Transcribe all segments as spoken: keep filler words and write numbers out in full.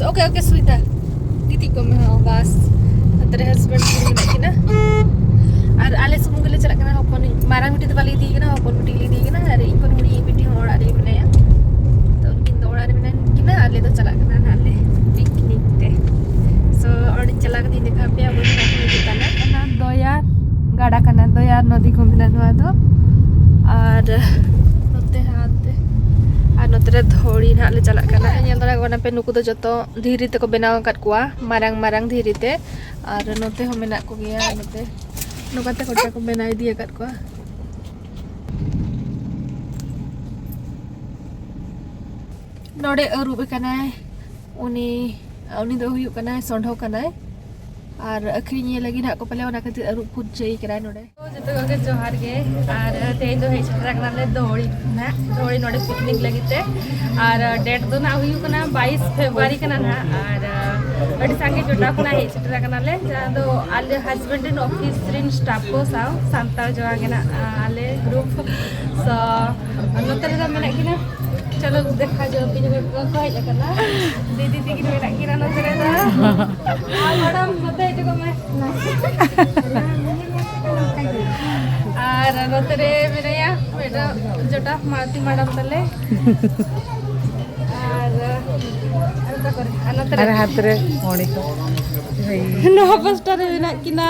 Okay, okay, ᱥᱩᱭᱛᱟ, ᱜᱤᱛᱤᱡ ᱠᱚᱜ ᱢᱮ᱾ ᱦᱚᱸ, ᱵᱟᱥ᱾ ᱱᱚᱛᱮ ᱨᱮ ᱦᱟᱥᱵᱮᱱᱰ ᱠᱤᱱ ᱢᱮᱱᱟᱜ ᱠᱤᱱᱟ᱾ ᱟᱨ ᱟᱞᱮ ᱥᱩᱢᱩᱝ ᱜᱮᱞᱮ ᱪᱟᱞᱟᱜ ᱠᱟᱱᱟ᱾ ᱦᱚᱯᱚᱱ, ᱢᱟᱨᱟᱝ ᱵᱤᱴᱤ ᱫᱚ ᱵᱟᱞᱮ ᱤᱫᱤᱭᱮ ᱠᱟᱱᱟ, ᱦᱚᱯᱚᱱ ᱵᱤᱴᱤ ᱜᱮᱞᱮ ᱤᱫᱤᱭᱮ ᱠᱟᱱᱟ᱾ ᱟᱨ ᱤᱧ ᱠᱷᱚᱱ ᱦᱩᱰᱤᱧᱤᱡ ᱵᱤᱴᱤ ᱦᱚᱸ ᱚᱲᱟᱜ ᱨᱮ ᱢᱮᱱᱟᱭᱟ᱾ ᱛᱚ, ᱩᱱᱠᱤᱱ ᱫᱚ ᱚᱲᱟᱜ ᱨᱮ ᱢᱮᱱᱟᱜ ᱠᱤᱱᱟ, ᱟᱞᱮ ᱫᱚ ᱪᱟᱞᱟᱜ ᱠᱟᱱᱟ ᱱᱟᱦᱟᱜ ᱞᱮ ᱯᱤᱠᱱᱤᱠ ᱛᱮ᱾ ᱥᱳ, ᱚᱸᱰᱮᱧ ᱪᱟᱞᱟᱣ ᱠᱟᱛᱮᱧ ᱫᱮᱠᱷᱟᱣ ᱟᱯᱮᱭᱟ, ᱵᱟᱹᱧ ᱪᱟᱞᱟᱣ ᱠᱟᱱᱟ᱾ ᱚᱱᱟ ᱫᱚᱭᱟᱨ ᱜᱟᱰᱟ ᱠᱟᱱᱟ, ᱫᱚᱭᱟᱨ ᱱᱚᱫᱤ ᱠᱚ ᱢᱮᱱᱟ ᱱᱚᱣᱟ ᱫᱚ᱾ ᱟᱨ ᱱᱚᱛᱮ ᱦᱟᱱᱛᱮ, ᱟᱨ ᱱᱚᱛᱮ ᱨᱮ ᱫᱷᱚᱲᱤ ᱱᱟᱦᱟᱜ ᱞᱮ ᱪᱟᱞᱟᱜ ᱠᱟᱱᱟ᱾ ᱧᱮᱞ ᱫᱟᱲᱮᱭᱟᱜ ᱠᱟᱱᱟ ᱯᱮ, ᱱᱩᱠᱩ ᱫᱚ ᱡᱚᱛᱚ ᱫᱷᱤᱨᱤ ᱛᱮᱠᱚ ᱵᱮᱱᱟᱣ ᱟᱠᱟᱫ ᱠᱚᱣᱟ, ᱢᱟᱨᱟᱝ ᱢᱟᱨᱟᱝ ᱫᱷᱤᱨᱤ ᱛᱮ᱾ ᱟᱨ ᱱᱚᱛᱮ ᱦᱚᱸ ᱢᱮᱱᱟᱜ ᱠᱚᱜᱮᱭᱟ, ᱱᱚᱛᱮ ᱱᱚᱝᱠᱟ ᱛᱮ ᱜᱚᱴᱟ ᱠᱚ ᱵᱮᱱᱟᱣ ᱤᱫᱤ ᱟᱠᱟᱫ ᱠᱚᱣᱟ᱾ ᱱᱚᱰᱮ ᱟᱹᱨᱩᱵ ᱟᱠᱟᱱᱟᱭ ᱩᱱᱤ, ᱩᱱᱤ ᱫᱚ ᱦᱩᱭᱩᱜ ᱠᱟᱱᱟᱭ ᱥᱚᱸᱰᱷᱚ ᱠᱟᱱᱟᱭ, ᱟᱨ ᱟᱹᱠᱷᱨᱤᱧᱮ ᱞᱟᱹᱜᱤᱫ ᱦᱟᱸᱜ ᱠᱚ ᱯᱟᱞᱮ, ᱚᱱᱟ ᱠᱷᱟᱹᱛᱤᱨ ᱟᱹᱨᱩᱵ ᱯᱷᱩᱨᱪᱟᱹᱭᱮ ᱠᱟᱱᱟᱭ ᱱᱚᱰᱮ᱾ ᱡᱚᱛᱚ ᱠᱚᱜᱮ ᱡᱚᱦᱟᱨ ᱜᱮ᱾ ᱟᱨ ᱛᱮᱦᱮᱧ ᱫᱚ ᱦᱮᱡ ᱥᱮᱴᱮᱨ ᱟᱠᱟᱱᱟᱞᱮ ᱫᱷᱚᱲᱤ ᱱᱟᱜ, ᱫᱷᱚᱲᱤ ᱱᱚᱰᱮ ᱯᱤᱠᱱᱤᱠ ᱞᱟᱹᱜᱤᱫ ᱛᱮ᱾ ᱟᱨ ᱰᱮᱴ ᱫᱚ ᱱᱟᱜ ᱦᱩᱭᱩᱜ ᱠᱟᱱᱟ ᱵᱟᱭᱤᱥ ᱯᱷᱮᱵᱽᱨᱩᱣᱟᱨᱤ ᱠᱟᱱᱟ ᱱᱟᱜ᱾ ᱟᱨ ᱟᱹᱰᱤ ᱥᱟᱸᱜᱮ ᱡᱚᱴᱟᱣ ᱠᱷᱚᱱᱟᱜ ᱦᱮᱡ ᱥᱮᱴᱮᱨ ᱟᱠᱟᱱᱟᱞᱮ, ᱡᱟᱦᱟᱸ ᱫᱚ ᱟᱞᱮ ᱦᱟᱡᱵᱮᱱᱰ ᱨᱮᱱ ᱚᱯᱷᱤᱥ ᱨᱮᱱ ᱥᱴᱟᱯ ᱠᱚ ᱥᱟᱶ, ᱥᱟᱱᱛᱟᱲ ᱡᱚᱲᱟ ᱜᱮ ᱱᱟᱜ ᱟᱞᱮ ᱜᱨᱩᱯ᱾ ᱥᱚ ᱱᱚᱛᱮ ᱨᱮᱫᱚ ᱢᱮᱱᱟᱜ ᱠᱤᱱᱟ, ᱪᱚᱞᱚ ᱫᱮᱠᱷᱟ ᱡᱚᱝ ᱯᱮ, ᱡᱚᱛᱚ ᱠᱚ ᱦᱮᱡ ᱟᱠᱟᱱᱟ᱾ ᱫᱤᱫᱤ ᱛᱤᱠᱤᱱ ᱢᱮᱱᱟᱜ ᱠᱤᱱᱟ ᱱᱚᱛᱮ ᱨᱮᱫᱚ᱾ ᱟᱨ ᱢᱮᱰᱟᱢ ᱱᱚᱛᱮ ᱦᱤᱡᱩᱜ ᱢᱮ᱾ ᱟᱨ ᱱᱚᱛᱮ ᱨᱮ ᱢᱮᱱᱟᱭᱟ ᱢᱤᱫᱴᱟᱝ ᱡᱚᱴᱟ ᱢᱟᱨᱛᱤ ᱢᱮᱰᱟᱢ ᱛᱟᱞᱮ᱾ ᱟᱨ, ᱟᱨ ᱚᱠᱟ ᱠᱚᱨᱮ? ᱟᱨ ᱱᱚᱛᱮ ᱨᱮ? ᱟᱨ ᱦᱟᱛ ᱨᱮ ᱢᱚᱬᱮ ᱠᱚ᱾ ᱱᱚᱣᱟ ᱯᱟᱥᱴᱟ ᱨᱮ ᱢᱮᱱᱟᱜ ᱠᱤᱱᱟ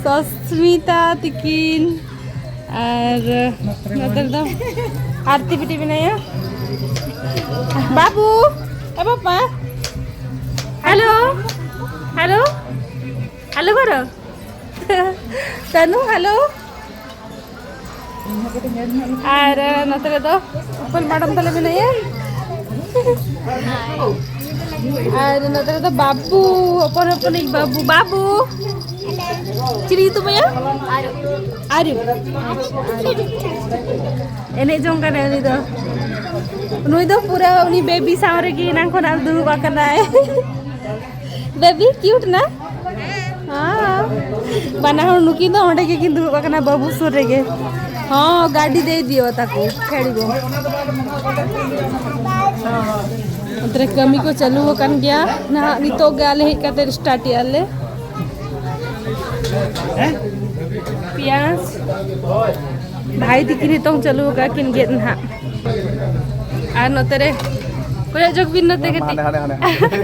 ᱥᱚᱥᱢᱤᱛᱟ ᱛᱤᱠᱤᱱ᱾ ᱟᱨ ᱱᱚᱛᱮ ᱨᱮᱫᱚ ᱟᱨᱛᱤ ᱵᱤᱴᱤ ᱢᱮᱱᱟᱭᱟ᱾ ᱵᱟᱹᱵᱩ, ᱮ ᱵᱟᱯᱟ, ᱦᱮᱞᱳ, ᱦᱮᱞᱳ, ᱦᱮᱞᱳ ᱜᱚᱨᱚ᱾ ᱛᱟᱱᱩ, ᱦᱮᱞᱳ᱾ ᱟᱨ ᱱᱚᱛᱮ ᱨᱮᱫᱚ ᱩᱯᱟᱹᱞ ᱢᱮᱰᱟᱢ ᱛᱟᱞᱮ ᱢᱮᱱᱟᱭᱟ᱾ ᱟᱨ ᱱᱚᱛᱮ ᱨᱮᱫᱚ ᱵᱟᱹᱵᱩ, ᱦᱚᱯᱚᱱ ᱦᱚᱯᱚᱱᱤᱡ ᱵᱟᱹᱵᱩ, ᱵᱟᱹᱵᱩ᱾ ᱪᱤᱞᱤ ᱧᱩᱛᱩᱢ ᱟᱭᱟ? ᱟᱨᱩ᱾ ᱮᱱᱮᱡ ᱡᱚᱝ ᱠᱟᱱᱟᱭ ᱩᱱᱤ ᱫᱚ᱾ ᱱᱩᱭ ᱫᱚ ᱯᱩᱨᱟᱹ ᱩᱱᱤ ᱵᱮᱵᱤ ᱥᱟᱶ ᱨᱮᱜᱮ ᱮᱱᱟᱝ ᱠᱷᱚᱱᱟᱜ ᱫᱩᱲᱩᱵ ᱟᱠᱟᱱᱟᱭ᱾ ᱵᱮᱵᱤ, ᱠᱤᱭᱩᱴ ᱱᱟ? ᱦᱮᱸ᱾ ᱵᱟᱱᱟ ᱦᱚᱲ ᱱᱩᱠᱤᱱ ᱫᱚ ᱚᱸᱰᱮ ᱜᱮᱠᱤᱱ ᱫᱩᱲᱩᱵ ᱟᱠᱟᱱᱟ, ᱵᱟᱹᱵᱩ ᱥᱩᱨ ᱨᱮᱜᱮ᱾ ᱦᱚᱸ, ᱜᱟᱹᱰᱤ ᱫᱮᱡ ᱫᱤᱭᱳ ᱛᱟᱠᱚ, ᱠᱷᱮᱲ ᱜᱚ᱾ ᱱᱚᱛᱮ ᱨᱮ ᱠᱟᱹᱢᱤ ᱠᱚ ᱪᱟᱹᱞᱩ ᱟᱠᱟᱱ ᱜᱮᱭᱟ ᱱᱟᱦᱟᱜ᱾ ᱱᱤᱛᱚᱜ ᱜᱮ ᱟᱞᱮ ᱦᱮᱡ ᱠᱟᱛᱮ start ᱮᱜᱼᱟ ᱞᱮ᱾ ᱯᱮᱸᱭᱟᱡᱽ ᱵᱷᱟᱭ ᱛᱤᱠᱤᱱ ᱱᱤᱛᱚᱝ ᱪᱟᱹᱞᱩ ᱟᱠᱟᱫ ᱠᱤᱱ ᱜᱮᱫ ᱱᱟᱦᱟᱜ᱾ ᱟᱨ ᱱᱚᱛᱮ ᱨᱮ ᱠᱚᱭᱚᱜ ᱡᱚᱜ ᱵᱤᱱ ᱱᱚᱛᱮ ᱠᱟᱹᱴᱤᱡ᱾ ᱦᱟᱱᱮ, ᱦᱟᱱᱮ, ᱦᱟᱱᱮ᱾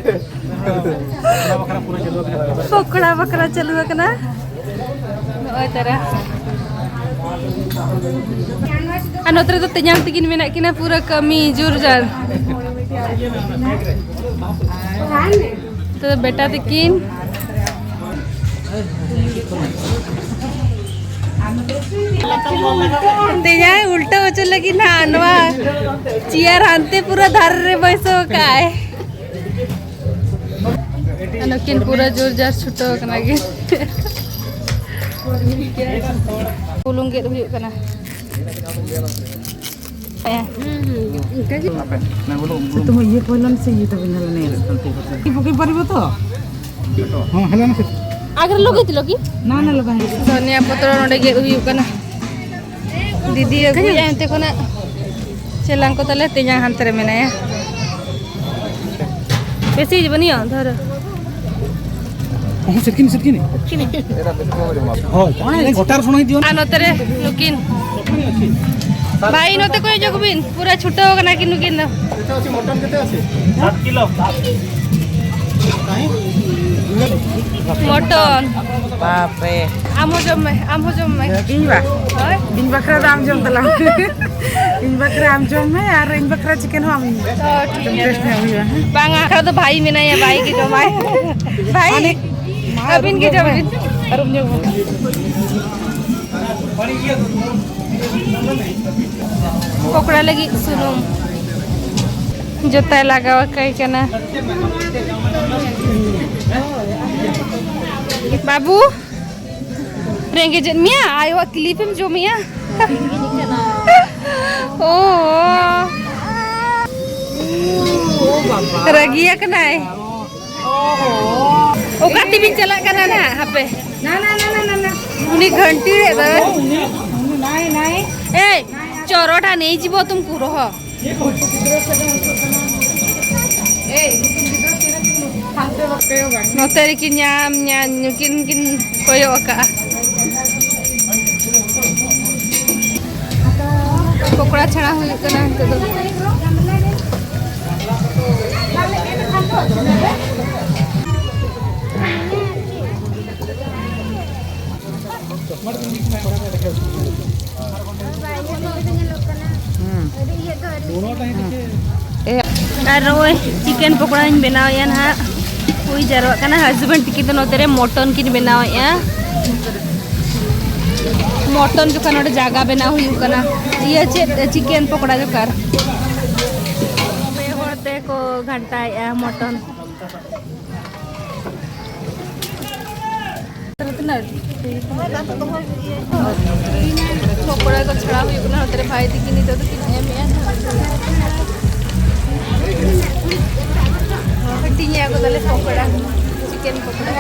ᱯᱚᱠᱚᱲᱟ ᱵᱟᱠᱷᱨᱟ ᱪᱟᱹᱞᱩ ᱟᱠᱟᱱᱟ᱾ ᱱᱚᱜᱼᱚᱭ ᱛᱟᱨᱟ᱾ ᱟᱨ ᱱᱚᱛᱮ ᱨᱮᱫᱚ ᱛᱮᱧᱟᱝ ᱛᱤᱠᱤᱱ ᱢᱮᱱᱟᱜ ᱠᱤᱱᱟ, ᱯᱩᱨᱟᱹ ᱠᱟᱹᱢᱤ ᱡᱳᱨ ᱡᱟᱨ᱾ ᱛᱚ ᱵᱮᱴᱟ ᱛᱤᱠᱤᱱ᱾ ᱛᱮᱧᱟᱝ ᱩᱞᱴᱟᱹ ᱦᱚᱪᱚ ᱞᱟᱹᱜᱤᱫ ᱱᱟᱦᱟᱜ ᱱᱚᱣᱟ chair ᱦᱟᱱᱛᱮ ᱯᱩᱨᱟᱹ ᱫᱷᱟᱨᱮ ᱨᱮ ᱵᱟᱹᱭᱥᱟᱹᱣ ᱠᱟᱜᱼᱟᱭ᱾ ᱟᱨ ᱱᱩᱠᱤᱱ ᱯᱩᱨᱟᱹ ᱡᱳᱨ ᱡᱟᱨ ᱪᱷᱩᱴᱟᱹᱣ ᱠᱟᱱᱟ ᱠᱤᱱ᱾ ᱵᱩᱞᱩᱝ ᱜᱮᱫ ᱦᱩᱭᱩᱜ ᱠᱟᱱᱟ᱾ ᱦᱮᱸ᱾ ᱦᱩᱸ, ᱦᱩᱸ, ᱤᱱᱠᱟᱹ ᱜᱮ᱾ ᱛᱩᱢ ᱤᱭᱟᱹ ᱯᱚᱭᱞᱟᱱ ᱥᱮ ᱤᱭᱟᱹ ᱛᱟᱵᱤᱱ ᱦᱟᱞᱟᱱ ᱮ ᱨᱮ ᱛᱟᱱᱛᱤ ᱯᱚᱛᱚ᱾ ᱤ ᱯᱚᱠᱤ ᱯᱟᱨᱤᱵᱚ ᱛᱚ? ᱦᱚᱸ, ᱦᱟᱞᱟᱱ ᱥᱮ᱾ ᱟᱜᱨᱮ ᱞᱚᱜᱮ ᱛᱤᱞᱚ ᱠᱤ? ᱱᱟ, ᱱᱟ, ᱞᱚᱜᱟ ᱦᱮ᱾ ᱫᱷᱚᱱᱤᱭᱟ ᱯᱚᱛᱨᱚ ᱱᱚᱰᱮ ᱜᱮᱫ ᱦᱩᱭᱩᱜ ᱠᱟᱱᱟ᱾ ᱫᱤᱫᱤ ᱟᱹᱜᱩᱭᱟ ᱚᱱᱛᱮ ᱠᱷᱚᱱᱟᱜ᱾ ᱪᱮᱞᱟᱝ ᱠᱚ ᱛᱟᱞᱮ ᱛᱮᱧᱟᱝ ᱦᱟᱱᱛᱮ ᱨᱮ ᱢᱮᱱᱟᱭᱟ᱾ ᱵᱮᱥᱤ ᱵᱟᱹᱱᱩᱭᱟ ᱫᱷᱚᱨᱚ᱾ ᱚᱦᱚᱸ, ᱥᱤᱴᱠᱤᱱ, ᱥᱤᱴᱠᱤᱱ᱾ ᱦᱳᱭ, ᱚᱱᱮ ᱜᱚᱴᱟ ᱨᱚᱥᱩᱱ ᱦᱚᱸᱭ ᱤᱫᱤᱭᱟ᱾ ᱟᱨ ᱱᱚᱛᱮ ᱨᱮ ᱱᱩᱠᱤᱱ᱾ ᱵᱷᱟᱭ, ᱱᱚᱛᱮ ᱠᱚ ᱦᱤᱡᱩᱜ ᱵᱤᱱ, ᱯᱩᱨᱟᱹ ᱪᱷᱩᱴᱟᱹᱣ ᱠᱟᱱᱟ ᱠᱤᱱ ᱱᱩᱠᱤᱱ ᱫᱚ᱾ ᱢᱚᱴᱚᱱ ᱠᱟᱛᱮ ᱟᱥᱮ? ᱥᱟᱛ ᱠᱤᱞᱳ᱾ ᱢᱚᱴᱚᱱ᱾ ᱵᱟᱯ ᱨᱮ᱾ ᱟᱢ ᱦᱚᱸ ᱡᱚᱢ ᱢᱮ, ᱟᱢ ᱦᱚᱸ ᱡᱚᱢ ᱢᱮ᱾ ᱤᱧ ᱵᱟ? ᱦᱳᱭ᱾ ᱤᱧ ᱵᱟᱠᱷᱨᱟ ᱫᱚ ᱟᱢ ᱡᱚᱢ ᱛᱟᱞᱟᱝ ᱢᱮ᱾ ᱤᱧ ᱵᱟᱠᱷᱨᱟ ᱟᱢ ᱡᱚᱢ ᱢᱮ ᱟᱨ ᱤᱧ ᱵᱟᱠᱷᱨᱟ ᱪᱤᱠᱮᱱ ᱦᱚᱸ ᱟᱢ ᱡᱚᱢ ᱢᱮ᱾ ᱚ, ᱴᱷᱤᱠ ᱜᱮᱭᱟ᱾ ᱧᱚᱜ ᱦᱩᱭᱩᱜᱼᱟ, ᱦᱮᱸ? ᱵᱟᱝᱟ, ᱟᱠᱷᱲᱟ ᱫᱚ ᱵᱷᱟᱭ ᱢᱮᱱᱟᱭᱟ, ᱵᱷᱟᱭ ᱜᱮ ᱡᱚᱢᱟᱭ᱾ ᱵᱷᱟᱭ, ᱢᱟ, ᱟᱹᱵᱤᱱ ᱜᱮ ᱡᱚᱢ ᱵᱤᱱ᱾ ᱟᱹᱨᱩᱵ ᱧᱚᱜ ᱢᱮ᱾ ᱯᱚᱠᱚᱲᱟ ᱞᱟᱹᱜᱤᱫ ᱥᱩᱱᱩᱢ ᱡᱚᱛᱟᱭ ᱞᱟᱜᱟᱣ ᱟᱠᱟᱭ ᱠᱟᱱᱟ᱾ ᱵᱟᱹᱵᱩ, ᱨᱮᱸᱜᱮᱡᱮᱫ ᱢᱮᱭᱟ? ᱟᱭᱳᱣᱟᱜ ᱠᱞᱤᱯ ᱮᱢ ᱡᱚᱢᱮᱭᱟ? ᱳ, ᱨᱟᱹᱜᱤᱭᱟ ᱠᱟᱱᱟᱭ᱾ ᱚᱠᱟ ᱛᱮᱵᱤᱱ ᱪᱟᱞᱟᱜ ᱠᱟᱱᱟ ᱱᱟᱦᱟᱜ? ᱦᱟᱯᱮ᱾ ᱩᱱᱤ ᱜᱷᱟᱱᱴᱤ ᱨᱮ ᱫᱚ᱾ ᱮᱭ, ᱪᱚᱨᱚᱴᱟ ᱱᱮᱭ ᱡᱤᱵᱚ ᱛᱩᱢᱠᱩ ᱨᱚᱦᱚ᱾ ᱜᱤᱫᱽᱨᱟᱹ ᱥᱮᱫ ᱫᱚ ᱦᱤᱡᱩᱜ ᱠᱟᱱᱟ᱾ ᱱᱚᱛᱮ ᱨᱮᱠᱤᱱ ᱧᱟᱢ ᱧᱟᱢ ᱱᱩᱠᱤᱱ ᱠᱤᱱ ᱠᱚᱭᱚᱜ ᱟᱠᱟᱜᱼᱟ᱾ ᱯᱚᱠᱚᱲᱟ ᱪᱷᱟᱲᱟ ᱦᱩᱭᱩᱜ ᱠᱟᱱᱟ ᱱᱤᱛᱚᱜ ᱫᱚ᱾ ᱟᱨ ᱱᱚᱜᱼᱚᱭ ᱪᱤᱠᱮᱱ ᱯᱚᱠᱚᱲᱟᱧ ᱵᱮᱱᱟᱣᱮᱫᱼᱟ ᱱᱟᱦᱟᱜ᱾ ᱦᱩᱭ ᱡᱟᱨᱣᱟᱜ ᱠᱟᱱᱟ᱾ ᱦᱟᱡᱵᱮᱱᱰ ᱛᱤᱠᱤᱱ ᱫᱚ ᱱᱚᱛᱮ ᱨᱮ ᱢᱚᱴᱚᱱ ᱠᱤᱱ ᱵᱮᱱᱟᱣᱮᱫᱼᱟ᱾ ᱢᱚᱴᱚᱱ ᱡᱚᱠᱷᱚᱱ ᱱᱚᱰᱮ ᱡᱟᱭᱜᱟ ᱵᱮᱱᱟᱣ ᱦᱩᱭᱩᱜ ᱠᱟᱱᱟ᱾ ᱤᱭᱟᱹ ᱪᱮᱫ ᱪᱤᱠᱮᱱ ᱯᱚᱠᱚᱲᱟ ᱡᱚᱠᱷᱚᱱ ᱯᱮ ᱦᱚᱲ ᱛᱮᱠᱚ ᱜᱷᱟᱱᱴᱟᱭᱮᱫᱼᱟ ᱢᱚᱴᱚᱱ᱾ ᱯᱚᱠᱚᱲᱟ ᱠᱚ ᱪᱷᱟᱲᱟᱣ ᱦᱩᱭᱩᱜ ᱠᱟᱱᱟ᱾ ᱱᱚᱛᱮ ᱨᱮ ᱵᱷᱟᱭ ᱛᱤᱠᱤᱱ ᱱᱤᱛᱚᱜ ᱫᱚᱠᱤᱱ ᱮᱢᱮᱜᱼᱟ ᱱᱟᱦᱟᱜ᱾ ᱦᱟᱹᱴᱤᱧᱮᱜᱼᱟ ᱠᱚ ᱛᱟᱞᱮ ᱯᱚᱠᱚᱲᱟ, ᱪᱤᱠᱮᱱ ᱯᱚᱠᱚᱲᱟ᱾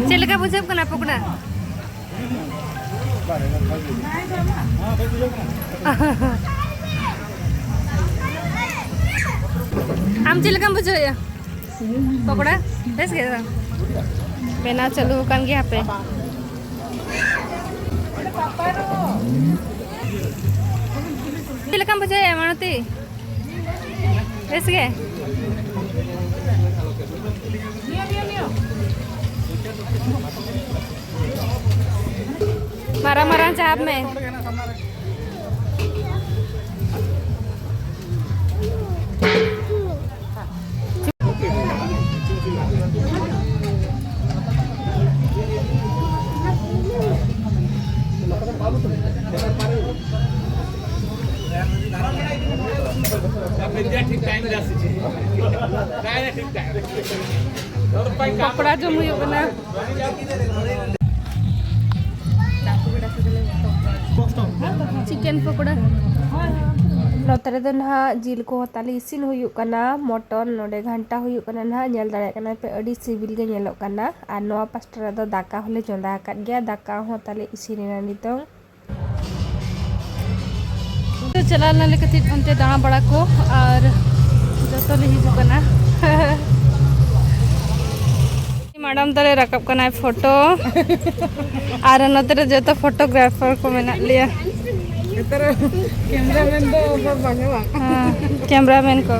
ᱪᱮᱫ ᱞᱮᱠᱟ ᱵᱩᱡᱷᱟᱹᱜ ᱠᱟᱱᱟ ᱯᱚᱠᱚᱲᱟ? ᱟᱢ ᱪᱮᱫ ᱞᱮᱠᱟᱢ ᱵᱩᱡᱷᱟᱹᱣᱮᱫᱼᱟ? ᱯᱚᱠᱚᱲᱟ ᱵᱮᱥ ᱜᱮ? ᱵᱮᱱᱟᱣ ᱪᱟᱹᱞᱩ ᱟᱠᱟᱱ ᱜᱮᱭᱟ ᱦᱟᱯᱮ᱾ ᱪᱮᱫ ᱞᱮᱠᱟᱢ ᱵᱩᱡᱷᱟᱹᱣᱮᱫᱼᱟ ᱢᱟᱱᱚᱛᱤ? ᱵᱮᱥ ᱜᱮ? ᱢᱟᱨᱟᱝ ᱢᱟᱨᱟᱝ ᱪᱟᱯ ᱢᱮ᱾ ᱯᱚᱠᱚᱲᱟ ᱡᱚᱢ ᱦᱩᱭᱩᱜ ᱠᱟᱱᱟ᱾ ᱪᱤᱠᱮᱱ ᱯᱚᱠᱚᱲᱟ᱾ ᱱᱚᱛᱮ ᱨᱮᱫᱚ ᱱᱟᱦᱟᱜ ᱡᱤᱞ ᱠᱚᱦᱚᱸ ᱛᱟᱞᱮ ᱤᱥᱤᱱ ᱦᱩᱭᱩᱜ ᱠᱟᱱᱟ, ᱢᱚᱴᱚᱱ ᱱᱚᱰᱮ ᱜᱷᱟᱱᱴᱟ ᱦᱩᱭᱩᱜ ᱠᱟᱱᱟ ᱱᱟᱦᱟᱜ, ᱧᱮᱞ ᱫᱟᱲᱮᱭᱟᱜ ᱠᱟᱱᱟ ᱯᱮ ᱟᱹᱰᱤ ᱥᱤᱵᱤᱞ ᱜᱮ ᱧᱮᱞᱚᱜ ᱠᱟᱱᱟ᱾ ᱟᱨ ᱱᱚᱣᱟ ᱯᱟᱥᱴᱟ ᱨᱮᱫᱚ ᱫᱟᱠᱟ ᱦᱚᱸᱞᱮ ᱪᱚᱸᱫᱟ ᱟᱠᱟᱫ ᱜᱮᱭᱟ, ᱫᱟᱠᱟ ᱦᱚᱸ ᱛᱟᱞᱮ ᱤᱥᱤᱱ ᱮᱱᱟ ᱱᱤᱛᱚᱝ᱾ ᱪᱟᱞᱟᱣ ᱞᱮᱱᱟᱞᱮ ᱠᱟᱹᱴᱤᱡ ᱚᱱᱛᱮ ᱫᱟᱬᱟ ᱵᱟᱲᱟ ᱠᱚ, ᱟᱨ ᱡᱚᱛᱚ ᱞᱮ ᱦᱤᱡᱩᱜ ᱠᱟᱱᱟ᱾ ᱢᱮᱰᱟᱢ ᱛᱟᱞᱮ ᱨᱟᱠᱟᱵ ᱠᱟᱱᱟᱭ ᱯᱷᱳᱴᱳ, ᱟᱨ ᱱᱚᱛᱮ ᱨᱮ ᱡᱚᱛᱚ ᱯᱷᱳᱴᱳᱜᱨᱟᱯᱷᱟᱨ ᱠᱚ ᱢᱮᱱᱟᱜ ᱞᱮᱭᱟ᱾ ᱱᱮᱛᱟᱨ ᱠᱮᱢᱨᱟᱢᱮᱱ ᱫᱚ ᱚᱵᱷᱟᱵ ᱵᱟᱝ ᱦᱮᱸ ᱵᱟᱝ? ᱦᱮᱸ, ᱠᱮᱢᱨᱟᱢᱮᱱ ᱠᱚ᱾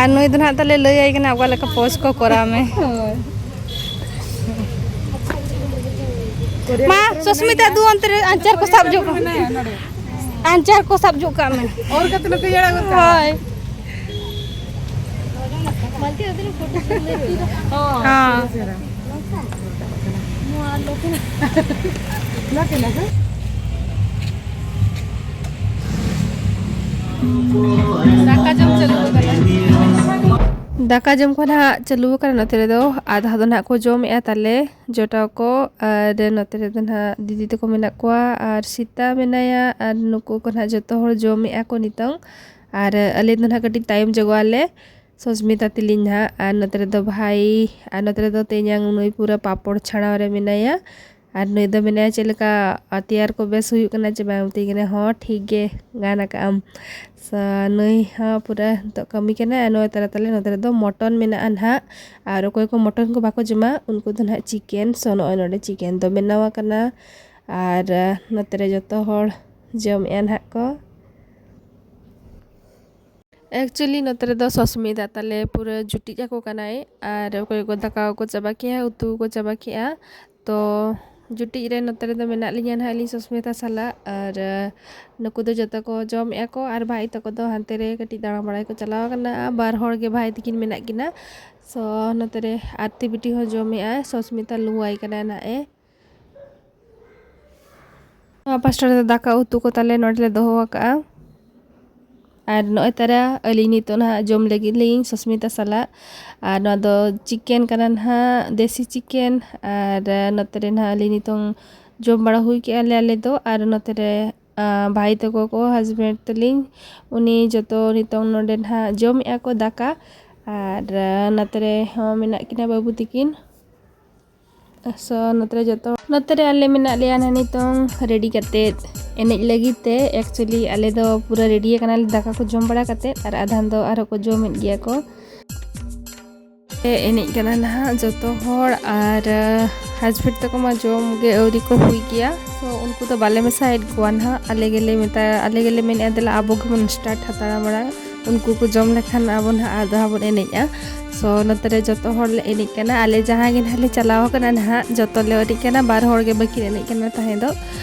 ᱟᱨ ᱱᱩᱭ ᱫᱚ ᱱᱟᱦᱟᱜ ᱛᱟᱞᱮ ᱞᱟᱹᱭ ᱟᱭ ᱠᱟᱱᱟ ᱚᱠᱟ ᱞᱮᱠᱟ ᱯᱳᱡᱽ ᱠᱚ ᱠᱚᱨᱟᱣ ᱢᱮ᱾ ᱦᱳᱭ᱾ ᱢᱟ, ᱥᱩᱥᱢᱤᱛᱟ, ᱫᱩ ᱚᱱᱛᱮ ᱨᱮ ᱟᱧᱪᱟᱨ ᱠᱚ ᱥᱟᱵ ᱡᱚᱜ ᱠᱟᱜ ᱢᱮ᱾ ᱟᱧᱪᱟᱨ ᱠᱚ ᱥᱟᱵ ᱡᱚᱜ ᱠᱟᱜ ᱢᱮ᱾ ᱚᱨ ᱠᱟᱛᱮ ᱱᱚᱛᱮ ᱟᱲᱟᱜ ᱜᱚᱫ ᱠᱟᱜ ᱢᱮ᱾ ᱦᱳᱭ᱾ ᱦᱚᱸ᱾ ᱦᱚᱸ᱾ ᱫᱟᱠᱟ ᱡᱚᱢ ᱪᱟᱹᱞᱩ ᱟᱠᱟᱱᱟ᱾ ᱫᱟᱠᱟ ᱡᱚᱢ ᱠᱚ ᱱᱟᱦᱟᱜ ᱪᱟᱹᱞᱩ ᱟᱠᱟᱱᱟ ᱱᱚᱛᱮ ᱨᱮᱫᱚ᱾ ᱟᱫᱷᱟ ᱫᱚ ᱱᱟᱦᱟᱜ ᱠᱚ ᱡᱚᱢᱮᱜᱼᱟ ᱛᱟᱞᱮ ᱡᱚᱴᱟᱣ ᱠᱚ, ᱟᱨ ᱱᱚᱛᱮ ᱨᱮᱫᱚ ᱱᱟᱦᱟᱜ ᱫᱤᱫᱤ ᱛᱟᱠᱚ ᱢᱮᱱᱟᱜ ᱠᱚᱣᱟ, ᱟᱨ ᱥᱤᱛᱟ ᱢᱮᱱᱟᱭᱟ, ᱟᱨ ᱱᱩᱠᱩ ᱠᱚ ᱱᱟᱦᱟᱜ ᱡᱚᱛᱚ ᱦᱚᱲ ᱡᱚᱢᱮᱜᱼᱟ ᱠᱚ ᱱᱤᱛᱚᱝ᱾ ᱟᱨ ᱟᱞᱮ ᱫᱚ ᱱᱟᱦᱟᱜ ᱠᱟᱹᱴᱤᱡ ᱛᱟᱭᱚᱢ ᱡᱚᱜᱚᱜ ᱟᱞᱮ, ᱥᱚᱥᱢᱤᱛᱟ ᱛᱤᱞᱤᱧ ᱱᱟᱦᱟᱜ᱾ ᱟᱨ ᱱᱚᱛᱮ ᱨᱮᱫᱚ ᱵᱷᱟᱭ, ᱟᱨ ᱱᱚᱛᱮ ᱨᱮᱫᱚ ᱛᱮᱧᱟᱝ, ᱱᱩᱭ ᱯᱩᱨᱟᱹ ᱯᱟᱯᱚᱲ ᱪᱷᱟᱲᱟᱣ ᱨᱮ ᱢᱮᱱᱟᱭᱟ᱾ ᱟᱨ ᱱᱩᱭ ᱫᱚ ᱢᱮᱱᱟᱭᱟ ᱪᱮᱫ ᱞᱮᱠᱟ, ᱟᱨ ᱛᱮᱭᱟᱨ ᱠᱚ ᱵᱮᱥ ᱦᱩᱭᱩᱜ ᱠᱟᱱᱟ ᱪᱮ ᱵᱟᱝ? ᱢᱮᱛᱟᱹᱧ ᱠᱟᱱᱟ, "ᱦᱚᱸ, ᱴᱷᱤᱠ ᱜᱮ, ᱜᱟᱱ ᱟᱠᱟᱜ ᱟᱢ᱾" ᱥᱟ-, ᱱᱩᱭ ᱦᱚᱸ ᱯᱩᱨᱟᱹ ᱱᱤᱛᱚᱜ ᱠᱟᱹᱢᱤ ᱠᱟᱱᱟᱭ᱾ ᱟᱨ ᱱᱚᱜᱼᱚᱭ ᱛᱟᱞᱟ ᱛᱟᱞᱮ ᱱᱚᱛᱮ ᱨᱮᱫᱚ ᱢᱚᱴᱚᱱ ᱢᱮᱱᱟᱜᱼᱟ ᱱᱟᱦᱟᱜ, ᱟᱨ ᱚᱠᱚᱭ ᱠᱚ ᱢᱚᱴᱚᱱ ᱠᱚ ᱵᱟᱠᱚ ᱡᱚᱢᱟ, ᱩᱱᱠᱩ ᱫᱚ ᱱᱟᱦᱟᱜ ᱪᱤᱠᱮᱱ᱾ ᱥᱚ ᱱᱚᱜᱼᱚᱭ ᱱᱚᱰᱮ ᱪᱤᱠᱮᱱ ᱫᱚ ᱵᱮᱱᱟᱣ ᱟᱠᱟᱱᱟ, ᱟᱨ ᱱᱚᱛᱮ ᱨᱮ ᱡᱚᱛᱚ ᱦᱚᱲ ᱡᱚᱢᱮᱜᱼᱟ ᱱᱟᱦᱟᱜ ᱠᱚ᱾ Actually, ᱱᱚᱛᱮ ᱨᱮᱫᱚ ᱥᱚᱥᱢᱤᱛᱟ ᱛᱟᱞᱮ ᱯᱩᱨᱟᱹ ᱡᱩᱴᱤᱡ ᱟᱠᱚ ᱠᱟᱱᱟᱭ, ᱟᱨ ᱚᱠᱚᱭ ᱠᱚ ᱫᱟᱠᱟ ᱠᱚ ᱪᱟᱵᱟ ᱠᱮᱜᱼᱟ, ᱩᱛᱩ ᱠᱚ ᱪᱟᱵᱟ ᱠᱮᱜᱼᱟ᱾ ᱛᱚ, ᱡᱩᱴᱤᱡ ᱨᱮ ᱱᱚᱛᱮ ᱨᱮᱫᱚ ᱢᱮᱱᱟᱜ ᱞᱤᱧᱟ ᱱᱟᱦᱟᱜ ᱟᱹᱞᱤᱧ ᱥᱚᱥᱢᱤᱛᱟ ᱥᱟᱞᱟᱜ, ᱟᱨ, ᱟᱸ, ᱱᱩᱠᱩ ᱫᱚ ᱡᱚᱛᱚ ᱠᱚ ᱡᱚᱢᱮᱜᱼᱟ ᱠᱚ, ᱟᱨ ᱵᱷᱟᱭ ᱛᱟᱠᱚ ᱫᱚ ᱦᱟᱱᱛᱮ ᱨᱮ ᱠᱟᱹᱴᱤᱡ ᱫᱟᱬᱟ ᱵᱟᱲᱟᱭ ᱠᱚ ᱪᱟᱞᱟᱣ ᱠᱟᱱᱟ᱾ ᱵᱟᱨ ᱦᱚᱲ ᱜᱮ ᱵᱷᱟᱭ ᱛᱟᱹᱠᱤᱱ ᱢᱮᱱᱟᱜ ᱠᱤᱱᱟ᱾ So, ᱱᱚᱛᱮ ᱨᱮ ᱟᱨᱛᱤ ᱵᱤᱴᱤ ᱦᱚᱸ ᱡᱚᱢᱮᱜᱼᱟᱭ, ᱥᱚᱥᱢᱤᱛᱟ ᱞᱩᱣᱟᱭ ᱠᱟᱱᱟᱭ ᱱᱟᱦᱟᱜ ᱮ᱾ ᱱᱚᱣᱟ ᱯᱟᱥᱴᱟ ᱨᱮᱫᱚ ᱫᱟᱠᱟ ᱩᱛᱩ ᱠᱚ ᱛᱟᱞᱮ ᱱᱚᱰᱮ ᱞᱮ ᱫᱚᱦᱚ ᱟᱠᱟᱜᱼᱟ᱾ ᱟᱨ ᱱᱚᱜᱼᱚᱭ ᱛᱟᱨᱟ ᱟᱹᱞᱤᱧ ᱱᱤᱛᱚᱜ ᱱᱟᱦᱟᱜ ᱡᱚᱢ ᱞᱟᱹᱜᱤᱫ ᱞᱤᱧ ᱥᱚᱥᱢᱤᱛᱟ ᱥᱟᱞᱟᱜ᱾ ᱟᱨ ᱱᱚᱣᱟ ᱫᱚ ᱪᱤᱠᱮᱱ ᱠᱟᱱᱟ ᱱᱟᱦᱟᱜ, ᱫᱮᱥᱤ ᱪᱤᱠᱮᱱ᱾ ᱟᱨ ᱱᱚᱛᱮ ᱨᱮ ᱱᱟᱦᱟᱜ ᱟᱹᱞᱤᱧ ᱱᱤᱛᱚᱝ ᱡᱚᱢ ᱵᱟᱲᱟ ᱦᱩᱭ ᱠᱮᱜᱼᱟ ᱞᱮ ᱟᱞᱮ ᱫᱚ᱾ ᱟᱨ ᱱᱚᱛᱮ ᱨᱮ ᱟᱸ, ᱵᱷᱟᱭ ᱛᱟᱠᱚ ᱠᱚ, ᱦᱟᱥᱵᱮᱱᱰ ᱛᱟᱹᱞᱤᱧ, ᱩᱱᱤ ᱡᱚᱛᱚ ᱱᱤᱛᱚᱝ ᱱᱚᱰᱮ ᱱᱟᱦᱟᱜ ᱡᱚᱢᱮᱜᱼᱟ ᱠᱚ ᱫᱟᱠᱟ᱾ ᱟᱨ ᱟᱸ, ᱱᱚᱛᱮ ᱨᱮ ᱦᱚᱸ ᱢᱮᱱᱟᱜ ᱠᱤᱱᱟ ᱵᱟᱹᱵᱩ ᱛᱤᱠᱤᱱ᱾ So ᱱᱚᱛᱮ ᱨᱮ ᱡᱚᱛᱚ, ᱱᱚᱛᱮ ᱨᱮ ᱟᱞᱮ ᱢᱮᱱᱟᱜ ᱞᱮᱭᱟ ᱱᱟᱦᱟᱜ ᱱᱤᱛᱚᱝ ᱨᱮᱰᱤ ᱠᱟᱛᱮᱫ ᱮᱱᱮᱡ ᱞᱟᱹᱜᱤᱫ ᱛᱮ᱾ ᱮᱠᱪᱩᱭᱮᱞᱤ ᱟᱞᱮ ᱫᱚ ᱯᱩᱨᱟᱹ ᱨᱮᱰᱤ ᱟᱠᱟᱱᱟᱞᱮ ᱫᱟᱠᱟ ᱠᱚ ᱡᱚᱢ ᱵᱟᱲᱟ ᱠᱟᱛᱮᱫ, ᱟᱨ ᱟᱫᱷᱟᱱ ᱫᱚ ᱟᱨᱦᱚᱸ ᱠᱚ ᱡᱚᱢᱮᱫ ᱜᱮᱭᱟ ᱠᱚ᱾ ᱮᱱᱮᱡ ᱠᱟᱱᱟ ᱱᱟᱦᱟᱜ ᱡᱚᱛᱚ ᱦᱚᱲ, ᱟᱨ ᱟᱸ, ᱦᱟᱥᱵᱮᱱᱰ ᱛᱟᱠᱚ ᱢᱟ ᱡᱚᱢ ᱜᱮ ᱟᱹᱣᱨᱤ ᱠᱚ ᱦᱩᱭ ᱜᱮᱭᱟ᱾ So ᱩᱱᱠᱩ ᱫᱚ ᱵᱟᱞᱮ ᱢᱮᱥᱟᱭᱮᱫ ᱠᱚᱣᱟ ᱱᱟᱦᱟᱜ, ᱟᱞᱮ ᱜᱮᱞᱮ ᱢᱮᱛᱟ, ᱟᱞᱮ ᱜᱮᱞᱮ ᱢᱮᱱᱮᱫᱼᱟ, ᱫᱮᱞᱟ ᱟᱵᱚ ᱜᱮᱵᱚᱱ ᱥᱴᱟᱨᱴ ᱦᱟᱛᱟᱲᱟ ᱢᱟᱲᱟᱝ, ᱩᱱᱠᱩ ᱠᱚ ᱡᱚᱢ ᱞᱮᱠᱷᱟᱱ ᱟᱵᱚ ᱱᱟᱦᱟᱜ ᱟᱫᱚ ᱦᱟᱸᱜ ᱵᱚᱱ ᱮᱱᱮᱡᱼᱟ᱾ So ᱱᱚᱛᱮ ᱨᱮ ᱡᱚᱛᱚ ᱦᱚᱲ ᱞᱮ ᱮᱱᱮᱡ ᱠᱟᱱᱟ, ᱟᱞᱮ ᱡᱟᱦᱟᱸ ᱜᱮ ᱱᱟᱦᱟᱜ ᱞᱮ ᱪᱟᱞᱟᱣ ᱠᱟᱱᱟ ᱱᱟᱦᱟᱜ, ᱡᱚᱛᱚ ᱞᱮ ᱮᱱᱮᱡ ᱠᱟᱱᱟ, ᱵᱟᱨ ᱦᱚᱲ ᱜᱮ ᱵᱟᱹᱠᱤᱱ ᱮᱱᱮᱡ ᱠᱟᱱᱟ ᱛᱟᱦᱮᱸ ᱫᱚ᱾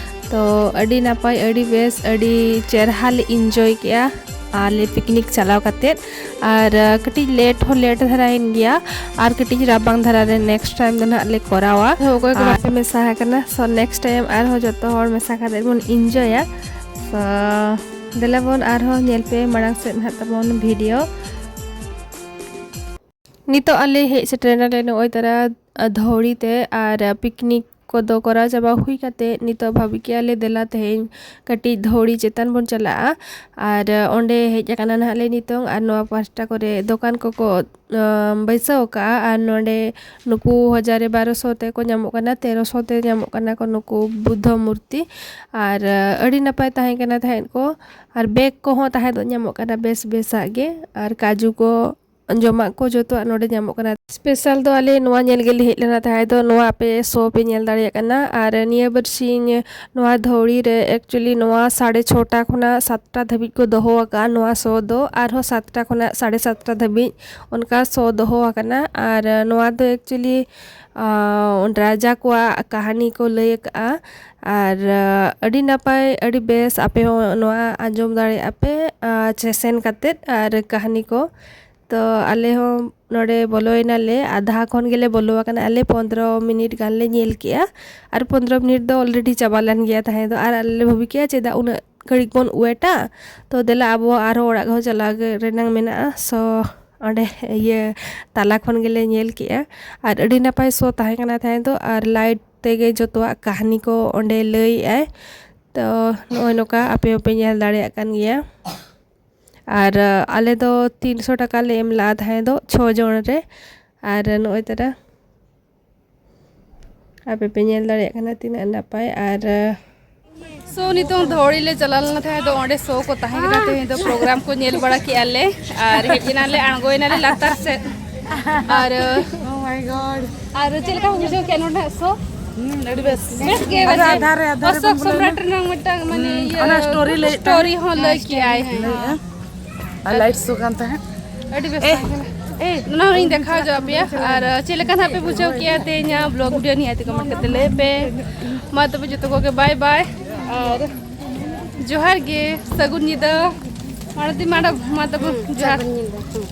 ᱛᱚ ᱟᱹᱰᱤ ᱱᱟᱯᱟᱭ, ᱟᱹᱰᱤ ᱵᱮᱥ, ᱟᱹᱰᱤ ᱪᱮᱨᱦᱟ ᱞᱮ ᱤᱱᱡᱚᱭ ᱠᱮᱜᱼᱟ ᱟᱞᱮ ᱯᱤᱠᱱᱤᱠ ᱪᱟᱞᱟᱣ ᱠᱟᱛᱮᱫ᱾ ᱟᱨ ᱟᱸ, ᱠᱟᱹᱴᱤᱡ ᱞᱮᱴ ᱦᱚᱸ ᱞᱮᱴ ᱫᱷᱟᱨᱟᱭᱮᱱ ᱜᱮᱭᱟ, ᱟᱨ ᱠᱟᱹᱴᱤᱡ ᱨᱟᱵᱟᱝ ᱫᱷᱟᱨᱟ ᱨᱮ ᱱᱮᱠᱥᱴ ᱴᱟᱭᱤᱢ ᱫᱚ ᱱᱟᱦᱟᱜ ᱞᱮ ᱠᱚᱨᱟᱣᱟ᱾ ᱚᱠᱚᱭ ᱠᱚ ᱟᱨ ᱵᱟᱯᱮ ᱢᱮᱥᱟ ᱟᱠᱟᱱᱟ, ᱥᱳ ᱱᱮᱠᱥᱴ ᱴᱟᱭᱤᱢ ᱟᱨᱦᱚᱸ ᱡᱚᱛᱚ ᱦᱚᱲ ᱢᱮᱥᱟ ᱠᱟᱛᱮᱫ ᱵᱚᱱ ᱤᱱᱡᱚᱭᱟ᱾ ᱥᱳ ᱫᱮᱞᱟ ᱵᱚᱱ ᱟᱨᱦᱚᱸ ᱧᱮᱞ ᱯᱮ ᱢᱟᱲᱟᱝ ᱥᱮᱫ ᱱᱟᱦᱟᱜ ᱛᱟᱵᱚᱱ ᱵᱷᱤᱰᱤᱭᱳ᱾ ᱱᱤᱛᱚᱜ ᱟᱞᱮ ᱦᱮᱡ ᱥᱮᱴᱮᱨ ᱮᱱᱟᱞᱮ ᱱᱚᱜᱼᱚᱭ ᱛᱟᱨᱟ, ᱟᱸ, ᱫᱷᱟᱹᱣᱲᱤ ᱛᱮ, ᱟᱨ ᱯᱤᱠᱱᱤᱠ ᱠᱚᱫᱚ ᱠᱚᱨᱟᱣ ᱪᱟᱵᱟ ᱦᱩᱭ ᱠᱟᱛᱮᱫ ᱱᱤᱛᱚᱜ ᱵᱷᱟᱵᱤ ᱠᱮᱜᱼᱟ ᱞᱮ ᱫᱮᱞᱟ ᱛᱮᱦᱮᱧ ᱠᱟᱹᱴᱤᱡ ᱫᱷᱟᱹᱣᱲᱤ ᱪᱮᱛᱟᱱ ᱵᱚᱱ ᱪᱟᱞᱟᱜᱼᱟ᱾ ᱟᱨ ᱚᱸᱰᱮ ᱦᱮᱡ ᱟᱠᱟᱱᱟ ᱱᱟᱦᱟᱜ ᱞᱮ ᱱᱤᱛᱚᱝ, ᱟᱨ ᱱᱚᱣᱟ ᱯᱟᱥᱴᱟ ᱠᱚᱨᱮ ᱫᱚᱠᱟᱱ ᱠᱚᱠᱚ, ᱟᱸ, ᱵᱟᱹᱭᱥᱟᱹᱣ ᱟᱠᱟᱜᱼᱟ᱾ ᱟᱨ ᱱᱚᱰᱮ ᱱᱩᱠᱩ ᱦᱟᱡᱟᱨ ᱨᱮ ᱵᱟᱨᱚᱥᱚ ᱛᱮ ᱠᱚ ᱧᱟᱢᱚᱜ ᱠᱟᱱᱟ, ᱛᱮᱨᱚᱥᱚ ᱛᱮ ᱧᱟᱢᱚᱜ ᱠᱟᱱᱟ ᱠᱚ ᱱᱩᱠᱩ ᱵᱩᱫᱫᱷᱚ ᱢᱩᱨᱛᱤ᱾ ᱟᱨ, ᱟᱸ, ᱟᱹᱰᱤ ᱱᱟᱯᱟᱭ ᱛᱟᱦᱮᱸ ᱠᱟᱱᱟ ᱛᱟᱦᱮᱸᱫ ᱠᱚ᱾ ᱟᱨ ᱵᱮᱜᱽ ᱠᱚᱦᱚᱸ ᱛᱟᱦᱮᱸ ᱫᱚ ᱧᱟᱢᱚᱜ ᱠᱟᱱᱟ ᱵᱮᱥ ᱵᱮᱥᱟᱜ ᱜᱮ᱾ ᱟᱨ ᱠᱟᱡᱩ ᱠᱚ, ᱡᱚᱢᱟᱜ ᱠᱚ ᱡᱚᱛᱚᱣᱟᱜ ᱱᱚᱰᱮ ᱧᱟᱢᱚᱜ ᱠᱟᱱᱟ᱾ ᱥᱯᱮᱥᱟᱞ ᱫᱚ ᱟᱞᱮ ᱱᱚᱣᱟ ᱧᱮᱞ ᱜᱮᱞᱮ ᱦᱮᱡ ᱞᱮᱱᱟ ᱛᱟᱦᱮᱸ ᱫᱚ, ᱱᱚᱣᱟ ᱟᱯᱮ ᱥᱳ ᱯᱮ ᱧᱮᱞ ᱫᱟᱲᱮᱭᱟᱜ ᱠᱟᱱᱟ᱾ ᱟᱨ ᱱᱤᱭᱟᱹ ᱵᱟᱨᱥᱤᱧ ᱱᱚᱣᱟ ᱫᱷᱟᱹᱣᱲᱤ ᱨᱮ actually ᱱᱚᱣᱟ ᱥᱟᱲᱮ ᱪᱷᱚᱴᱟ ᱠᱷᱚᱱᱟᱜ ᱥᱟᱛᱴᱟ ᱫᱷᱟᱹᱵᱤᱡ ᱠᱚ ᱫᱚᱦᱚ ᱟᱠᱟᱫᱼᱟ ᱱᱚᱣᱟ ᱥᱳ ᱫᱚ, ᱟᱨᱦᱚᱸ ᱥᱟᱛᱴᱟ ᱠᱷᱚᱱᱟᱜ ᱥᱟᱲᱮ ᱥᱟᱛᱴᱟ ᱫᱷᱟᱹᱵᱤᱡ ᱚᱱᱠᱟ ᱥᱳ ᱫᱚᱦᱚ ᱟᱠᱟᱱᱟ᱾ ᱟᱨ ᱱᱚᱣᱟ ᱫᱚ actually, ᱟᱸ, ᱨᱟᱡᱟ ᱠᱚᱣᱟᱜ ᱠᱟᱹᱦᱱᱤ ᱠᱚ ᱞᱟᱹᱭ ᱟᱠᱟᱫᱼᱟ᱾ ᱟᱨ, ᱟᱸ, ᱟᱹᱰᱤ ᱱᱟᱯᱟᱭ, ᱟᱹᱰᱤ ᱵᱮᱥ, ᱟᱯᱮ ᱦᱚᱸ ᱱᱚᱣᱟ ᱟᱸᱡᱚᱢ ᱫᱟᱲᱮᱭᱟᱜᱼᱟ ᱯᱮ, ᱟᱸ, ᱥᱮᱥᱮᱱ ᱠᱟᱛᱮᱫ ᱟᱨ ᱠᱟᱹᱦᱱᱤ ᱠᱚ᱾ ᱛᱚ ᱟᱞᱮ ᱦᱚᱸ ᱱᱚᱰᱮ ᱵᱚᱞᱚᱭᱮᱱᱟᱞᱮ, ᱟᱫᱷᱟ ᱠᱷᱚᱱ ᱜᱮᱞᱮ ᱵᱚᱞᱚ ᱟᱠᱟᱱᱟ᱾ ᱟᱞᱮ ᱯᱚᱱᱫᱽᱨᱚ ᱢᱤᱱᱤᱴ ᱜᱟᱱ ᱞᱮ ᱧᱮᱞ ᱠᱮᱜᱼᱟ, ᱟᱨ ᱯᱚᱱᱫᱽᱨᱚ ᱢᱤᱱᱤᱴ ᱫᱚ already ᱪᱟᱵᱟ ᱞᱮᱱ ᱜᱮᱭᱟ ᱛᱟᱦᱮᱸ ᱫᱚ᱾ ᱟᱨ ᱟᱞᱮ ᱞᱮ ᱵᱷᱟᱵᱤ ᱠᱮᱜᱼᱟ, ᱪᱮᱫᱟᱜ ᱩᱱᱟᱹᱜ ᱜᱷᱟᱹᱲᱤᱡ ᱵᱚᱱ ᱣᱮᱴᱟ, ᱛᱚ ᱫᱮᱞᱟ ᱟᱵᱚ ᱟᱨᱦᱚᱸ ᱚᱲᱟᱜ ᱠᱚ ᱪᱟᱞᱟᱣ ᱜᱮ ᱨᱮᱱᱟᱝ ᱢᱮᱱᱟᱜᱼᱟ᱾ ᱥᱳ ᱚᱸᱰᱮ ᱤᱭᱟᱹ ᱛᱟᱞᱟ ᱠᱷᱚᱱ ᱜᱮᱞᱮ ᱧᱮᱞ ᱠᱮᱜᱼᱟ, ᱟᱨ ᱟᱹᱰᱤ ᱱᱟᱯᱟᱭ ᱥᱳ ᱛᱟᱦᱮᱸ ᱠᱟᱱᱟ ᱛᱟᱦᱮᱸ ᱫᱚ᱾ ᱟᱨ ᱞᱟᱭᱤᱴ ᱛᱮᱜᱮ ᱡᱚᱛᱚᱣᱟᱜ ᱠᱟᱹᱦᱱᱤ ᱠᱚ ᱚᱸᱰᱮ ᱞᱟᱹᱭᱮᱜᱼᱟᱭ᱾ ᱛᱚ ᱱᱚᱜᱼᱚᱭ ᱱᱚᱝᱠᱟ ᱟᱯᱮ ᱦᱚᱸᱯᱮ ᱧᱮᱞ ᱫᱟᱲᱮᱭᱟᱜ ᱠᱟᱱ ᱜᱮᱭᱟ᱾ ᱟᱨ ᱟᱞᱮ ᱫᱚ ᱛᱤᱱᱥᱚ ᱴᱟᱠᱟ ᱞᱮ ᱮᱢ ᱞᱟᱜᱼᱟ ᱛᱟᱦᱮᱸ ᱫᱚ ᱪᱷᱚ ᱡᱚᱱ ᱨᱮ᱾ ᱟᱨ ᱱᱚᱜᱼᱚᱭ ᱛᱟᱨᱟ ᱟᱯᱮ ᱯᱮ ᱧᱮᱞ ᱫᱟᱲᱮᱭᱟᱜ ᱠᱟᱱᱟ ᱛᱤᱱᱟᱹᱜ ᱱᱟᱯᱟᱭ᱾ ᱟᱨ ᱥᱳ ᱱᱤᱛᱚᱝ ᱫᱷᱚᱲᱤ ᱞᱮ ᱪᱟᱞᱟᱣ ᱞᱮᱱᱟ ᱛᱟᱦᱮᱸ ᱫᱚ, ᱚᱸᱰᱮ ᱥᱳ ᱠᱚ ᱛᱟᱦᱮᱸ ᱠᱟᱱᱟ᱾ ᱛᱮᱦᱮᱧ ᱫᱚ ᱯᱨᱳᱜᱨᱟᱢ ᱠᱚ ᱧᱮᱞ ᱵᱟᱲᱟ ᱠᱮᱜᱼᱟ ᱞᱮ ᱟᱨ ᱦᱮᱡ ᱮᱱᱟᱞᱮ, ᱟᱬᱜᱚᱭᱮᱱᱟᱞᱮ ᱞᱟᱛᱟᱨ ᱥᱮᱫ᱾ ᱟᱨ ᱟᱨ ᱪᱮᱫ ᱞᱮᱠᱟ ᱵᱩᱡᱷᱟᱹᱣ ᱠᱮᱜᱼᱟ ᱱᱚᱰᱮ ᱥᱳ? ᱦᱩᱸ, ᱟᱹᱰᱤ ᱵᱮᱥ᱾ ᱵᱮᱥ ᱜᱮ ᱟᱫᱚ ᱵᱟᱡᱮ᱾ ᱟᱫᱷᱟᱨ ᱨᱮ, ᱟᱫᱷᱟᱨ ᱨᱮ ᱚᱥᱳᱠ ᱵᱚᱞᱚᱭᱮᱱᱟ᱾ ᱥᱚᱢᱨᱟᱴ ᱨᱮᱱᱟᱜ ᱢᱤᱫᱴᱟᱝ ᱢᱟᱱᱮ ᱦᱩᱸ, ᱤᱭᱟᱹ ᱚᱱᱟ ᱥᱴᱳᱨᱤ ᱞᱟᱹᱭᱮᱫ ᱥᱴᱳᱨᱤ ᱛᱟᱦᱮᱸᱫ᱾ ᱦᱚᱸ ᱞᱟᱹᱭ ᱠᱮᱜᱼᱟᱭ᱾ ᱞᱟᱹᱭᱮᱫᱼᱟ᱾ ᱟᱨ ᱞᱟᱭᱤᱴ ᱥᱳ ᱠᱟᱱ ᱛᱟᱦᱮᱸᱫ᱾ ᱟᱹᱰᱤ ᱵᱮᱥ ᱮ, ᱛᱟᱦᱮᱸ ᱠᱟᱱᱟ᱾ ᱮ, ᱱᱚᱣᱟ ᱦᱚᱸᱧ ᱫᱮᱠᱷᱟᱣ ᱦᱚᱪᱚ ᱟᱯᱮᱭᱟ᱾ ᱟᱨ ᱪᱮᱫ ᱞᱮᱠᱟ ᱱᱟᱦᱟᱜ ᱯᱮ ᱵᱩᱡᱷᱟᱹᱣ ᱠᱮᱜᱼᱟ ᱛᱮᱦᱮᱧᱟᱜ ᱵᱞᱚᱜ ᱵᱷᱤᱰᱤᱭᱳ? ᱱᱤᱦᱟᱹᱛ ᱠᱚᱢᱮᱱᱴ ᱠᱟᱛᱮ ᱞᱟᱹᱭ ᱯᱮ᱾ ᱢᱟ ᱛᱚᱵᱮ ᱡᱚᱛᱚ ᱠᱚᱜᱮ ᱵᱟᱭ ᱵᱟᱭ ᱟᱨ ᱡᱚᱦᱟᱨ ᱜᱮ, ᱥᱟᱹᱜᱩᱱ ᱧᱤᱫᱟᱹ᱾ ᱢᱟᱲᱟᱝ ᱫᱤᱱ ᱢᱟᱰᱟᱝ ᱢᱟ ᱛᱚᱵᱮ ᱡᱚᱦᱟᱨ᱾ ᱥᱟᱹᱜᱩᱱ ᱧᱤᱫᱟᱹ᱾ ᱦᱩᱸ᱾